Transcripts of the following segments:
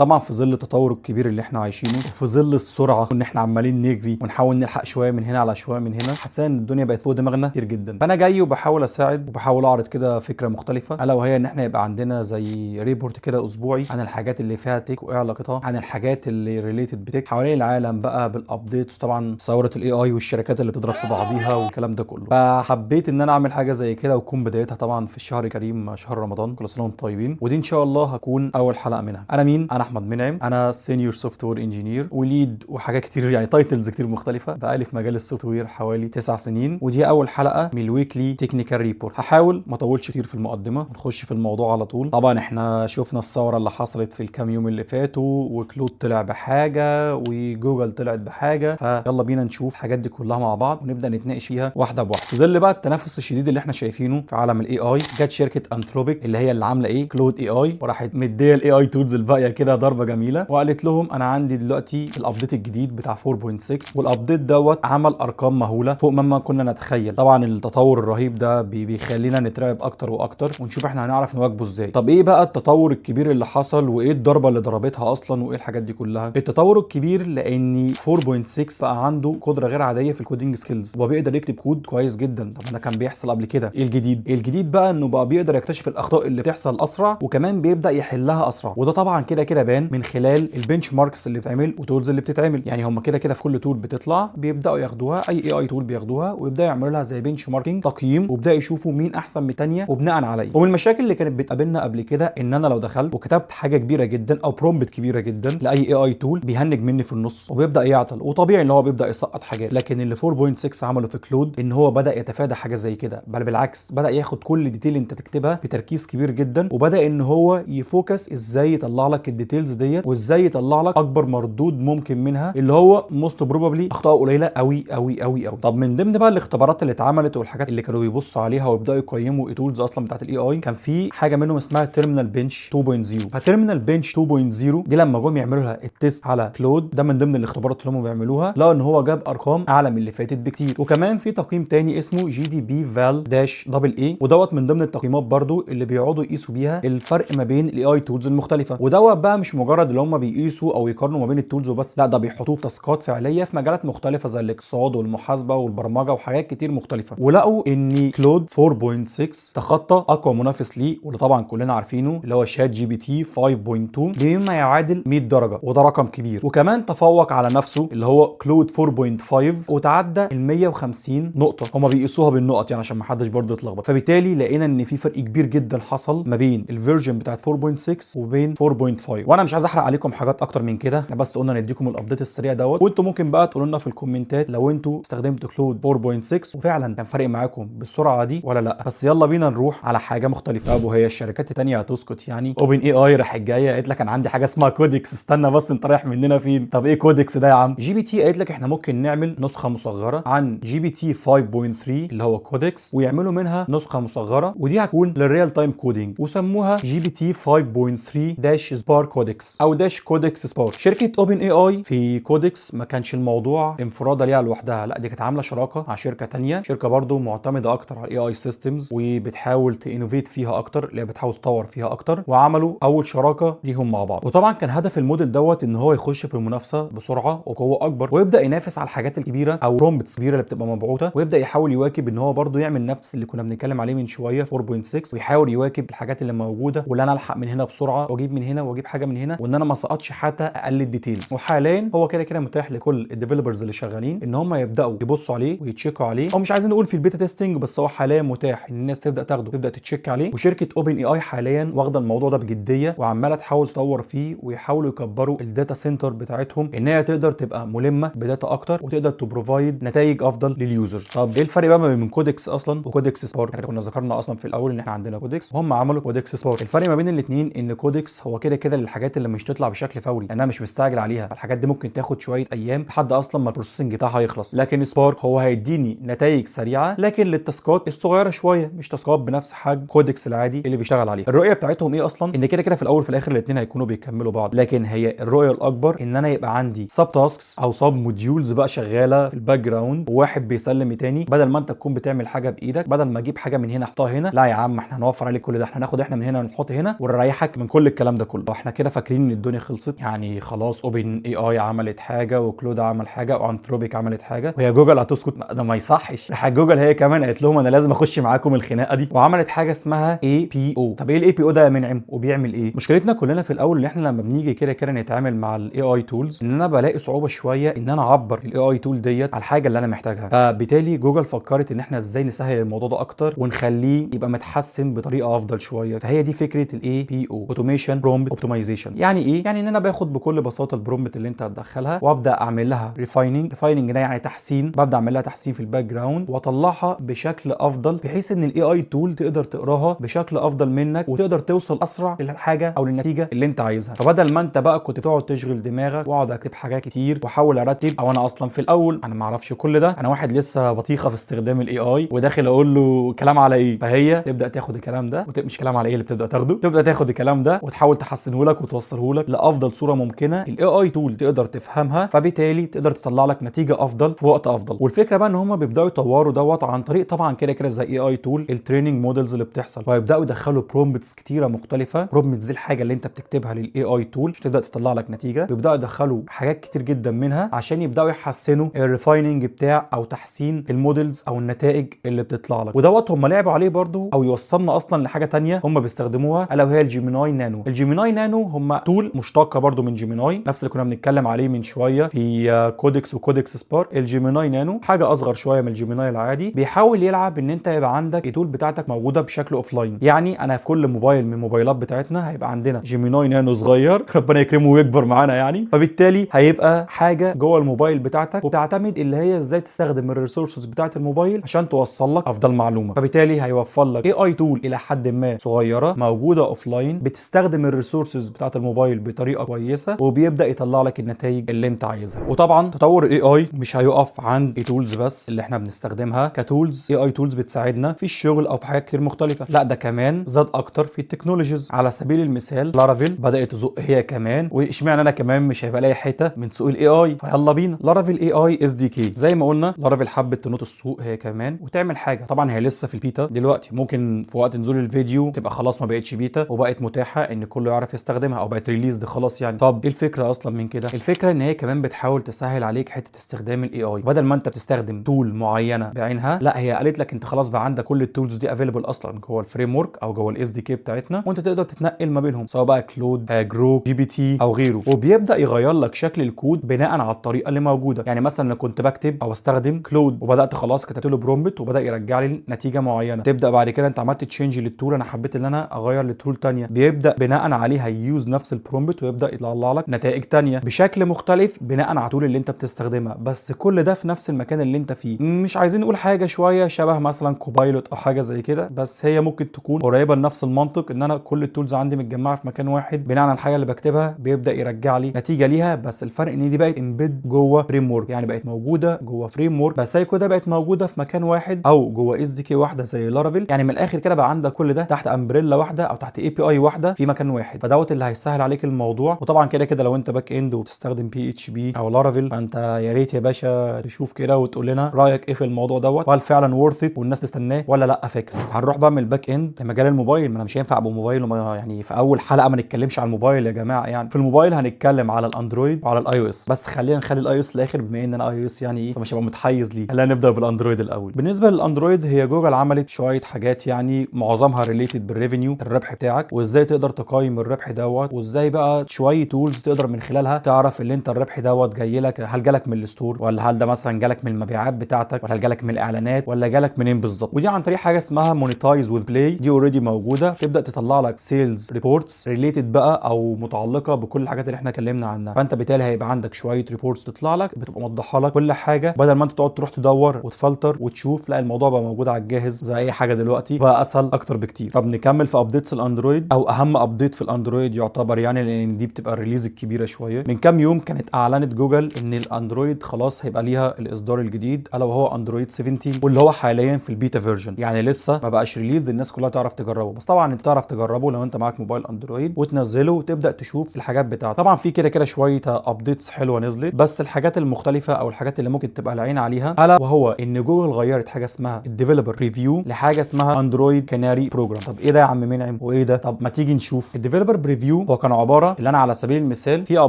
طبعا في ظل التطور الكبير اللي احنا عايشينه، وفي ظل السرعة وان احنا عمالين نجري ونحاول نلحق شوية من هنا على شوية من هنا، حاسس ان الدنيا بقت فوق دماغنا كتير جدا. فانا جاي وبحاول اساعد وبحاول اعرض كده فكرة مختلفه، الا وهي ان احنا يبقى عندنا زي report كده اسبوعي عن الحاجات اللي فيها tech وايه علاقتها، عن الحاجات اللي related ب tech حوالين العالم بقى، بال updates، طبعا ثورة ال AI والشركات اللي بتضرب في بعضيها والكلام ده كله. فحبيت ان انا اعمل حاجة زي كده وتكون بدايتها طبعا في الشهر الكريم، شهر رمضان، كل سنة وانتم طيبين. ودي ان شاء الله هكون اول حلقة منها. انا مين؟ انا احمد منعم، انا senior software engineer و lead وحاجات كتير، يعني titles كتير مختلفه. بقالي في مجال ال software حوالي 9 سنين، ودي اول حلقة من ال weekly technical report. هحاول ما اطولش كتير في المقدمة ونخش في الموضوع على طول. طبعا احنا شفنا الثورة اللي حصلت في الكام يوم اللي فاتوا، و Claude طلع بحاجة وجوجل طلعت بحاجه، فيلا بينا نشوف الحاجات دي كلها مع بعض ونبدا نتناقش فيها واحدة بواحده. في ظل بقى التنافس الشديد اللي احنا شايفينه في عالم ال AI، جت شركة Anthropic اللي هي اللي عامله ايه؟ Claude AI، وراحت مديه ال AI tools الباقية كده ضربه جميلة وقالت لهم انا عندي دلوقتي ال update الجديد بتاع 4.6، وال update دوت عمل ارقام مهولة فوق مما كنا نتخيل. طبعا التطور الرهيب ده بيخلينا نترعب اكتر واكتر ونشوف احنا هنعرف نواكبه ازاي. طب ايه بقى التطور الكبير اللي حصل؟ وايه الضربة اللي ضربتها اصلا؟ وايه الحاجات دي كلها؟ التطور الكبير لان 4.6 بقى عنده قدره غير عادية في ال coding skills وبيقدر يكتب كود كويس جدا. طب ده كان بيحصل قبل كده، ايه الجديد؟ الجديد بقى انه بقى بيقدر يكتشف الاخطاء اللي بتحصل اسرع، وكمان بيبدا يحلها اسرع. وده طبعا كده كده بان من خلال ال benchmarks اللي بتتعمل و tools اللي بتتعمل. يعني هم كده كده في كل tool بتطلع بيبداوا ياخدوها، اي AI tool بياخدوها ويبداوا يعملوا لها زي benchmarking، تقييم، ويبداوا يشوفوا مين احسن من الثانية وبناء على ايه. ومن المشاكل اللي كانت بتقابلنا قبل كده ان انا لو دخلت وكتبت حاجة كبيرة جدا او prompt كبيرة جدا لاي AI tool بيهنج مني في النص وبيبدا يعطل، وطبيعي ان هو بيبدا يسقط حاجات. لكن اللي 4.6 عمله في Claude ان هو بدا يتفادى حاجة زي كده، بل بالعكس بدا ياخد كل detail انت تكتبها بتركيز كبير جدا، وبدا ان هو ي focus ازاي يطلع لك ال details ديت وازاي يطلع لك اكبر مردود ممكن منها، اللي هو most probably اخطاء قليله قوي قوي قوي قوي. طب من ضمن بقى الاختبارات اللي اتعملت والحاجات اللي كانوا بيبصوا عليها ويبداوا يقيموا ال tools اصلا بتاعت ال AI، كان في حاجة منهم اسمها Terminal Bench 2.0. ف Terminal Bench 2.0 دي لما جم يعملوا لها ال test على Claude، ده من ضمن الاختبارات اللي هم بيعملوها، لقوا ان هو جاب ارقام اعلى من اللي فاتت بكتير. وكمان في تقييم تاني اسمه GDPval dash double A، ودوت من ضمن التقييمات برضو اللي بيقعدوا يقيسوا بيها الفرق ما بين ال AI tools المختلفه. ودوت بقى مش مجرد اللي هم بيقيسوا او يقارنوا ما بين ال tools وبس، لا ده بيحطوه في task ات فعليه في مجالات مختلفة زي الاقتصاد والمحاسبه والبرمجة وحاجات كتير مختلفه. ولقوا ان Claude 4.6 تخطى اقوى منافس ليه، واللي طبعا كلنا عارفينه اللي هو ChatGPT 5.2، بما يعادل 100 درجه، وده رقم كبير. وكمان تفوق على نفسه اللي هو Claude 4.5 وتعدى ال 150 نقطه. هما بيقيسوها بالنقط يعني عشان ما حدش برضه يتلخبط. فبالتالي لقينا ان في فرق كبير جدا حصل ما بين ال version بتاعت 4.6 وبين 4.5. وانا مش عايز احرق عليكم حاجات اكتر من كده، احنا بس قلنا نديكم ال update السريع دوت، وانتم ممكن بقى تقولوا لنا في ال comment ات لو انتوا استخدمتوا Claude 4.6 وفعلا كان فارق معاكم بالسرعة دي ولا لا. بس يلا بينا نروح على حاجة مختلفه. طب وهي الشركات التانية هتسكت؟ يعني OpenAI راحت جاية قالت لك انا عندي حاجة اسمها Codex. استنى بس، انت رايح مننا فين؟ طب ايه Codex ده يا عم؟ GPT قالت لك احنا ممكن نعمل نسخه مصغرة عن GPT 5.3 اللي هو Codex، ويعملوا منها نسخه مصغرة ودي هتكون لل real time coding، وسموها GPT 5.3 dash Spark Codex او dash Codex Spark. شركة OpenAI في Codex ما كانش الموضوع انفراده ليها لوحدها، لا دي كانت عامله شراكة مع شركة تانية، شركة برضو معتمدة اكتر على ال AI systems وبتحاول ت innovate فيها اكتر، اللي هي بتحاول تطور فيها اكتر، وعملوا اول شراكة ليهم مع بعض. وطبعا كان هدف الموديل دوت ان هو يخش في المنافسة بسرعة وقوه اكبر، ويبدا ينافس على الحاجات الكبيرة او prompts كبيرة اللي بتبقى مبعوثه، ويبدا يحاول يواكب ان هو برضو يعمل نفس اللي كنا بنتكلم عليه من شوية 4.6، ويحاول يواكب الحاجات اللي موجوده، واللي انا الحق من هنا بسرعة واجيب من هنا واجيب حاجة من هنا، وان انا ما سقطش حتى اقل ال details. وحاليا هو كده كده متاح لكل ال developers اللي شغالين ان هم يبداوا يبصوا عليه وي check وا عليه، او مش عايزين نقول في ال beta testing، بس هو حاليا متاح ان الناس تبدا تاخده تبدا ت check عليه. وشركه OpenAI حاليا واخده الموضوع ده بجدية وعماله تحاول تطور فيه، ويحاولوا يكبروا ال data center بتاعتهم ان هي تقدر تبقى ملمه ب data اكتر وتقدر ت provide نتائج افضل لل users. طب ايه الفرق بقى ما بين Codex اصلا و Codex Spark؟ احنا كنا ذكرنا اصلا في الاول ان احنا عندنا Codex وهم عملوا Codex Spark. الفرق ما بين الاثنين ان Codex هو كده كده للحاجات اللي مش تطلع بشكل فوري، لانها مش مستعجل عليها، الحاجات دي ممكن تاخد شوية ايام لحد اصلا ما ال processing بتاعها يخلص. لكن Spark هو هيديني نتائج سريعة لكن لل task ات الصغيرة شويه، مش task ات بنفس حجم Codex العادي اللي بيشتغل عليه. الرؤية بتاعتهم ايه اصلا؟ ان كده كده في الاول وفي الاخر الاثنين هيكونوا بيكملوا بعض، لكن هي الرؤية الاكبر ان انا يبقى عندي sub tasks او sub modules بقى شغالة في ال background، وواحد بيسلم التاني، بدل ما انت تكون بتعمل حاجة بايدك، بدل ما اجيب حاجة من هنا احطها هنا، لا يا عم احنا هنوفر عليك كل ده، احنا هناخد احنا من هنا ونحط هنا ونريحك من كل الكلام ده كله. احنا كده كده فاكرين ان الدنيا خلصت، يعني خلاص OpenAI عملت حاجة و Claude عمل حاجة و Anthropic عملت حاجة وهي جوجل هتسكت؟ ده ما يصحش. راح جوجل هي كمان قالت لهم انا لازم اخش معاكم الخناقة دي، وعملت حاجة اسمها APO. طب ايه ال APO ده يا منعم وبيعمل ايه؟ مشكلتنا كلنا في الاول ان احنا لما بنيجي كده كده نتعامل مع ال AI tools ان انا بلاقي صعوبة شوية ان انا اعبر ال AI tool ديت على الحاجة اللي انا محتاجها. فبالتالي جوجل فكرت ان احنا ازاي نسهل الموضوع ده اكتر ونخليه يبقى متحسن بطريقة افضل شويه. فهي دي فكرة ال APO، automation prompt optimization. يعني ايه؟ يعني ان انا باخد بكل بساطة ال prompt اللي انت هتدخلها وابدا اعمل لها refining. refining ده يعني تحسين، ببدا اعمل لها تحسين في ال background واطلعها بشكل افضل، بحيث ان ال AI tool تقدر تقراها بشكل افضل منك وتقدر توصل اسرع للحاجة او للنتيجة اللي انت عايزها. فبدل ما انت بقى كنت تقعد تشغل دماغك واقعد اكتب حاجات كتير واحاول ارتب، او انا اصلا في الاول انا ما اعرفش كل ده، انا واحد لسه بطيخه في استخدام ال AI وداخل اقول له كلام على ايه، فهي تبدا تاخد الكلام ده مش كلام على ايه اللي بتبدا تاخده، تبدا تاخد الكلام ده وتحاول تحسنه لك وتوصله لك لافضل صوره ممكنة ال AI tool تقدر تفهمها، فبالتالي تقدر تطلع لك نتيجة افضل في وقت افضل. والفكرة بقى ان هم بيبداوا يطوروا دوت عن طريق طبعا كده كده زي AI tool ال training models اللي بتحصل، ويبداوا يدخلوا prompts كتيرة مختلفه. prompts دي الحاجة اللي انت بتكتبها لل AI tool عشان تبدا تطلع لك نتيجه. بيبداوا يدخلوا حاجات كتير جدا منها عشان يبداوا يحسنوا ال refining بتاع او تحسين ال models او النتائج اللي بتطلع لك. ودوت هم لعبوا عليه برضو او يوصلنا اصلا لحاجة تانية هم بيستخدموها، الا وهي ال Gemini Nano. ال Gemini Nano هم tool مشتقة برضو من Gemini، نفس اللي كنا بنتكلم عليه من شوية في Codex و Codex Spark. ال Gemini Nano حاجة اصغر شوية من ال Gemini العادي، بيحاول يلعب ان انت يبقى عندك ال tool بتاعتك موجودة بشكل offline. يعني انا في كل موبايل من الموبايلات بتاعتنا هيبقى عندنا Gemini Nano صغير، ربنا يكرمه ويكبر معانا يعني. فبالتالي هيبقى حاجة جوه الموبايل بتاعتك، وبتعتمد اللي هي ازاي تستخدم ال resources بتاعت الموبايل عشان توصل لك افضل معلومه. فبالتالي هيوفر لك AI tool الى حد ما صغيرة موجودة offline، بتستخدم ال resources بتاعت الموبايل بطريقة كويسه، وبيبدا يطلع لك النتائج اللي انت عايزها. وطبعا تطور ال AI مش هيقف عند tools بس اللي احنا بنستخدمها ك tools، AI tools بتساعدنا في الشغل او في حاجات كتير مختلفة، لا ده كمان زاد اكتر في ال technologies. على سبيل المثال Laravel بدات تزق هي كمان، واشمعنى انا كمان مش هيبقى لي حتة من سوق ال AI؟ فيلا بينا Laravel AI SDK. زي ما قلنا Laravel حبت تنط السوق هي كمان وتعمل حاجه، طبعا هي لسه في البيتا دلوقتي، ممكن في وقت نزول الفيديو تبقى خلاص ما بقتش بيتا وبقت متاحة ان كله يعرف يستخدمها او بقت released خلاص يعني. طب ايه الفكرة اصلا من كده؟ الفكرة ان هي كمان بتحاول تسهل عليك حتة استخدام ال AI، بدل ما انت بتستخدم tool معينة بعينها، لا هي قالت لك انت خلاص بقى عندك كل ال tools دي available اصلا جوه ال framework او جوه ال SDK بتاعتنا، وانت تقدر تتنقل ما بينهم سواء بقى Claude، Grok، GPT او غيره. وبيبدا يغير لك شكل الكود بناء على الطريقة اللي موجوده. يعني مثلا انا كنت بكتب او استخدم Claude وبدات خلاص كتبت له prompt وبدا يرجع لي نتيجة معينه، تبدا بعد كده انت عملت change لل tool، انا حبيت ان انا اغير ل tool ثانيه، بيبدا بناء عليها ي use نفس ال prompt ويبدا يطلع لك نتائج ثانية بشكل مختلف بناء على ال tool اللي انت بتستخدمها، بس كل ده في نفس المكان اللي انت فيه. مش عايزين نقول حاجة شوية شبه مثلا Copilot او حاجة زي كده، بس هي ممكن تكون قريبه لنفس المنطق، ان انا كل ال tools عندي متجمعه في مكان واحد، بناء على الحاجة اللي بكتبها بيبدا يرجع لي نتيجة ليها. بس الفرق ان دي بقت embed جوه framework، يعني بقت موجودة جوه framework، بس هي كده بقت موجودة في مكان واحد او جوه SDK واحدة زي Laravel. يعني من الاخر كده بقى عندك كل ده تحت umbrella واحدة او تحت API واحدة في مكان واحد، فدوت اللي هيسهل عليك الموضوع. وطبعا كده كده لو انت back end وبتستخدم PHP او Laravel، فانت يا ريت يا باشا تشوف كده وتقول لنا رايك ايه في الموضوع دوت، وهل فعلا worth it والناس تستناه ولا لا فاكس. هنروح بقى من ال back end لمجال الموبايل، ما انا مش هينفع ابقى موبايل وما يعني في اول حلقة ما نتكلمش على الموبايل يا جماعه. يعني في الموبايل هنتكلم على ال Android وعلى ال iOS، بس خلينا نخلي ال iOS الاخر بما ان انا iOS يعني ايه، فمش هبقى متحيز ليه. خلينا نبدا بال Android الاول. بالنسبة لل Android هي جوجل عملت شوية حاجات يعني معظمها related بال revenue، الربح بتاعك، وازاي تقدر تقيم الربح دوت، وازاي بقى شوية tools تقدر من خلالها تعرف اللي انت الربح دوت جاي لك، هل جالك من ال store ولا هل ده مثلا جالك من المبيعات بتاعتك ولا هل جالك من الاعلانات ولا جالك منين بالظبط. ودي عن طريق حاجة اسمها Monetize with Play، دي already موجوده، تبدا تطلع لك sales reports related بقى او متعلقه بكل الحاجات اللي احنا اتكلمنا عنها. فانت بالتالي هيبقى عندك شوية reports تطلع لك بتبقى موضحة لك كل حاجه، بدل ما انت تقعد تروح تدور وتفلتر وتشوف، لا الموضوع بقى موجود على الجاهز زي اي حاجة دلوقتي، بقى اسهل اكتر بكتير. طب نكمل في updates ال Android، او اهم update في ال Android يعتبر يعني، لان دي بتبقى ال release الكبيرة شوية. من كام يوم كانت اعلنت جوجل ان ال Android خلاص هيبقى ليها الاصدار الجديد، الا وهو Android 17، واللي هو حاليا في ال beta version، يعني لسه ما بقاش release الناس كلها تعرف تجربه. بس طبعا انت تعرف تجربه لو انت معاك موبايل Android وتنزله وتبدا تشوف الحاجات بتاعته. طبعا في كده كده شوية updates حلوة نزلت، بس الحاجات المختلفة او الحاجات اللي ممكن تبقى العين عليها، الا وهو ان جوجل غيرت حاجة اسمها ال developer preview لحاجة اسمها Android Canary program. طب ايه ده يا عم منعم وايه ده؟ طب ما تيجي نشوف. ال developer preview preview هو كان عبارة اللي انا على سبيل المثال في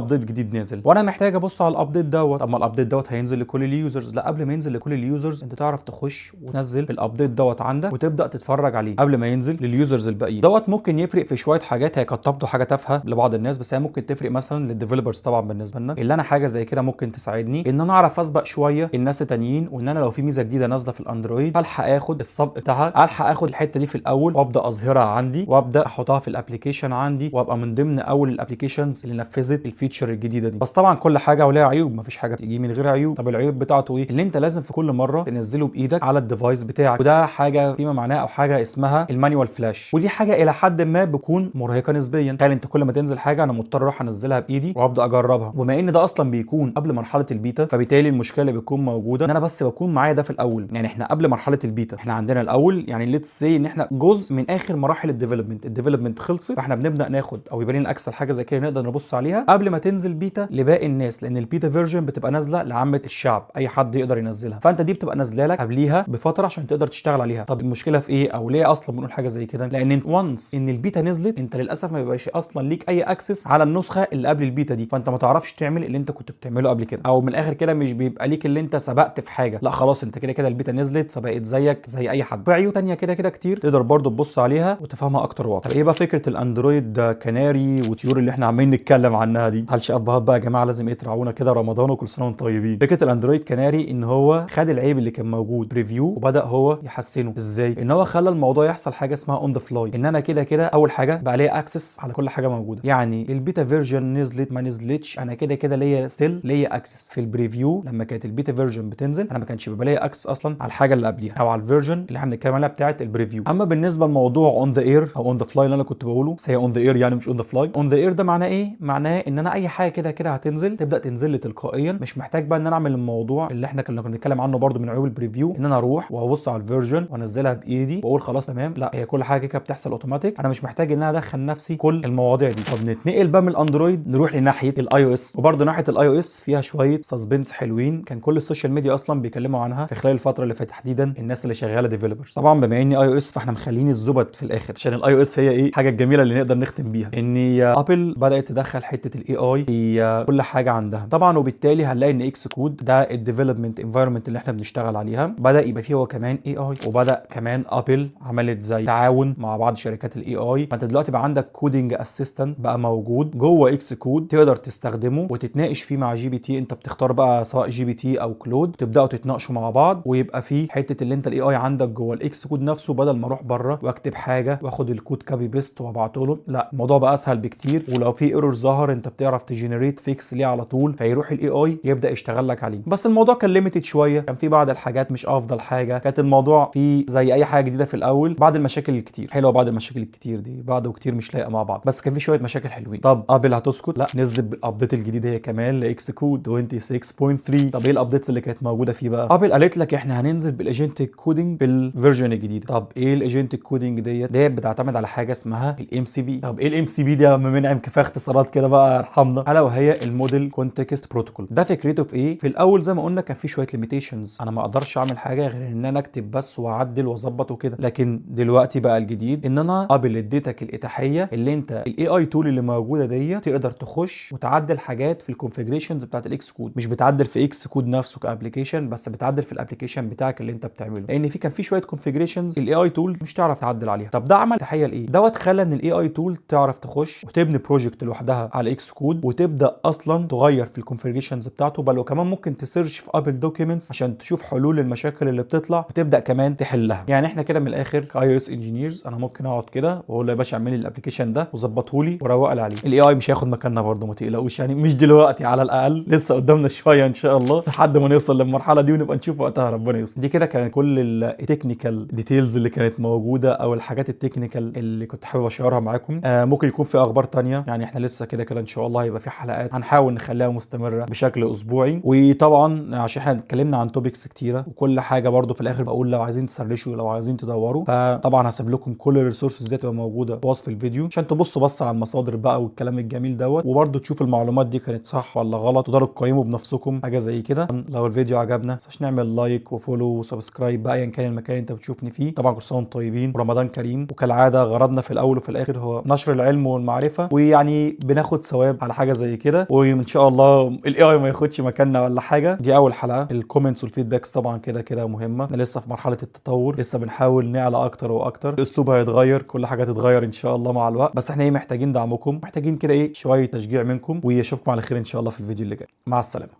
update جديد نازل وانا محتاج ابص على ال update دوت. طب ما ال update دوت هينزل لكل ال users؟ لا، قبل ما ينزل لكل ال users انت تعرف تخش وتنزل ال update دوت عندك وتبدا تتفرج عليه قبل ما ينزل لل users الباقيين. دوت ممكن يفرق في شوية حاجات، هي قد تبدو حاجة تافهة لبعض الناس، بس هي ممكن تفرق مثلا لل developers. طبعا بالنسبة لنا اللي انا حاجة زي كده ممكن تساعدني ان انا اعرف اسبق شوية الناس التانيين، وان انا لو في ميزة جديدة نازله في ال Android الحق اخد السبق بتاعها، الحق اخد الحتة دي في الاول وابدا اظهرها عندي وابدا احطها في ال application عندي، وابقى من ضمن اول ال applications اللي نفذت ال feature الجديدة دي. بس طبعا كل حاجة ولها عيوب، مفيش حاجة بتيجي من غير عيوب. طب العيوب بتاعته ايه؟ اللي انت لازم في كل مرة تنزله بايدك على ال device بتاعك، وده حاجة فيما معناه او حاجة اسمها ال manual flash، ودي حاجة الى حد ما بتكون مرهقة نسبيا. تخيل انت كل ما تنزل حاجة انا مضطر اروح انزلها بايدي وابدا اجربها، وبما ان ده اصلا بيكون قبل مرحلة البيتا، فبالتالي المشكلة اللي بتكون موجودة ان انا بس بكون معايا ده في الاول. يعني احنا قبل مرحلة البيتا احنا عندنا الاول، يعني let's say ان احنا جزء من اخر مراحل ال development، ال development خلصت، فاحنا بنبدا ناخد او يبقى لنا access حاجة زي كده نقدر نبص عليها قبل ما تنزل بيتا لباقي الناس، لان ال beta version بتبقى نازله لعامة الشعب، اي حد يقدر ينزلها، فانت دي بتبقى نازله لك قبليها بفترة عشان تقدر تشتغل عليها. طب المشكلة في ايه او ليه اصلا بنقول حاجة زي كده؟ لان once ان البيتا نزلت انت للاسف ما بيبقاش اصلا ليك اي access على النسخة اللي قبل البيتا دي، فانت ما تعرفش تعمل اللي انت كنت بتعمله قبل كده، او من الاخر كده مش بيبقى ليك اللي انت سبقت في حاجه، لا خلاص انت كده كده البيتا نزلت فبقيت زيك زي اي حد. في عيوب تانية كده كده كتير تقدر برضو تبص عليها وتفهمها اكتر واكتر. طب ايه بقى فكرة ال Android Canary وطيور اللي احنا عمالين نتكلم عنها دي؟ هلش ابهات بقى يا جماعه، لازم ايه تراعونا كده، رمضان وكل سنة وانتم طيبين. فكرة ال Android Canary ان هو خد العيب اللي كان موجود preview وبدا هو يحسنه. ازاي؟ ان هو خلى الموضوع يحصل حاجة اسمها on the fly، ان انا كده كده اول حاجة بقى ليا access على كل حاجة موجوده، يعني ال beta version نزلت ما نزلتش انا كده كده ليا still ليا access. في ال preview لما كانت ال beta version بتنزل انا ما كانش بيبقى ليا access اصلا على الحاجة اللي قبليها او على ال version اللي احنا بنتكلم عليها بتاعه ال preview. اما بالنسبة لموضوع on the air او on the fly اللي انا كنت بقوله، بس هي on the air يعني مش on the fly. on the air ده معناه ايه؟ معناه ان انا اي حاجة كده كده هتنزل تبدا تنزل لي تلقائيا، مش محتاج بقى ان انا اعمل الموضوع اللي احنا كنا بنتكلم عنه برده من عيوب ال preview، ان انا اروح وابص على ال version وانزلها بايدي واقول خلاص تمام. لا، هي كل حاجة كده بتحصل اوتوماتيك، انا مش محتاج ان انا ادخل نفسي كل المواضيع دي. طب نتنقل بقى من ال Android نروح لناحيه ال iOS، وبرده ناحية ال iOS فيها شوية suspense حلوين كان كل ال social media اصلا بيكلموا عنها في خلال الفترة اللي فاتت، تحديدا الناس اللي شغالة developers. طبعا بما اني iOS فاحنا مخلين الزبد في الاخر، عشان ال iOS هي ايه حاجة الجميلة اللي نقدر نختم بيها، ان Apple بدات تدخل حتة ال AI في كل حاجة عندها طبعا، وبالتالي هنلاقي ان Xcode ده ال development environment اللي احنا بنشتغل عليها بدا يبقى فيه هو كمان AI، وبدا كمان Apple عملت زي تعاون مع بعض شركات ال AI، فانت دلوقتي بقى عندك coding assistant بقى موجود جوه Xcode تقدر تستخدمه وتتناقش فيه مع GPT. انت بتختار بقى سواء GPT او Claude، تبداوا تتناقشوا مع بعض، ويبقى فيه حتة اللي انت ال AI عندك جوه ال Xcode نفسه، بدل ما اروح بره واكتب حاجة واخد ال code copy paste وابعته له، لا الموضوع بقى اسهل بكتير. ولو في error ظهر انت بتعرف ت generate fix ليه على طول، فيروح ال AI يبدا يشتغل لك عليه. بس الموضوع كان limited شويه، كان في بعض الحاجات مش افضل حاجه، كانت الموضوع فيه زي اي حاجة جديدة في الاول بعض المشاكل الكتير حلوه، بعض المشاكل الكتير دي بعض وكتير مش لايقة مع بعض، بس كان في شوية مشاكل حلوين. طب Apple هتسكت؟ لا، نزلت بال update الجديد هي كمان ل Xcode 26.3. طب ايه ال updates اللي كانت موجودة فيه بقى؟ Apple قالت لك احنا هننزل بال agentic coding بال version الجديد. طب ايه ال agentic coding ديت؟ ديت بتعتمد على حاجة اسمها ال MCP. طب ايه ال MCP دي يا عم منعم؟ كفاية اختصارات كده بقى ارحمنا. الا وهي ال model context protocol. ده فكرته في ايه؟ في الاول زي ما قلنا كان في شوية limitations، انا ما اقدرش اعمل حاجة غير ان انا اكتب بس واعدل واظبط وكده. لكن دلوقتي بقى الجديد ان انا Apple اديتك الاتاحيه اللي انت ال AI tool اللي موجودة دي تقدر تخش وتعدل حاجات في ال configurations بتاعت ال Xcode، مش بتعدل في Xcode نفسه ك application، بس بتعدل في ال application بتاعك اللي انت بتعمله، لان في كان في شوية configurations ال AI tool مش تعرف تعدل عليها. طب ده عمل تحية لايه؟ دوت خلى ان ال AI tool تعرف تخش وتبني project لوحدها على Xcode، وتبدا اصلا تغير في ال configurations بتاعته، بل وكمان ممكن ت search في Apple documents عشان تشوف حلول للمشاكل اللي بتطلع وتبدا كمان تحلها. يعني احنا كده من الاخر ك iOS engineers انا ممكن اقعد كده واقول له يا باشا اعمل لي ال application ده وظبطه لي وروق لي عليه. ال AI مش هياخد مكاننا برده، ما تقلقوش، يعني مش دلوقتي، على الاقل لسه قدامنا شوية ان شاء الله لحد ما نوصل للمرحلة دي ونبقى نشوف وقتها، ربنا يستر. دي كده كانت كل ال technical details اللي كانت موجودة او الحاجات ال technical اللي كنت حابب اشيرها معاكم. ممكن يكون في اخبار تانية، يعني احنا لسه كده كده ان شاء الله هيبقى في حلقات هنحاول نخليها مستمرة بشكل اسبوعي. وطبعا عشان احنا اتكلمنا عن topics كتيرة وكل حاجه، برضو في الاخر بقول لو عايزين تسرشوا لو عايزين تدوروا، فطبعا هسيب لكم كل ال resources دي تبقى موجودة في وصف الفيديو عشان تبصوا بس على المصادر بقى والكلام الجميل دوت، وبرضو تشوف المعلومات دي كانت صح ولا غلط، تقدروا تقيموا بنفسكم حاجة زي كده. لو الفيديو عجبنا متنساش نعمل like و follow و subscribe بقى ايا كان المكان اللي انت بتشوفني فيه. طبعا كل سنة وانتم طيبين ورمضان كريم، وكالعادة غرضنا في الاول وفي الاخر هو نشر العلم والمعرفة. والمعرفه، ويعني بناخد ثواب على حاجة زي كده، وان شاء الله ال AI ما ياخدش مكاننا ولا حاجه. دي اول حلقه. ال comments وال feedbacks طبعا كده كده مهمه. احنا لسه في مرحلة التطور، لسه بنحاول نعلى اكتر واكتر، الاسلوب هيتغير، كل حاجة تتغير ان شاء الله مع الوقت، بس احنا ايه محتاجين دعمكم، محتاجين كده ايه شوية تشجيع منكم، واشوفكم على خير ان شاء الله في الفيديو اللي جاي. مع السلامه.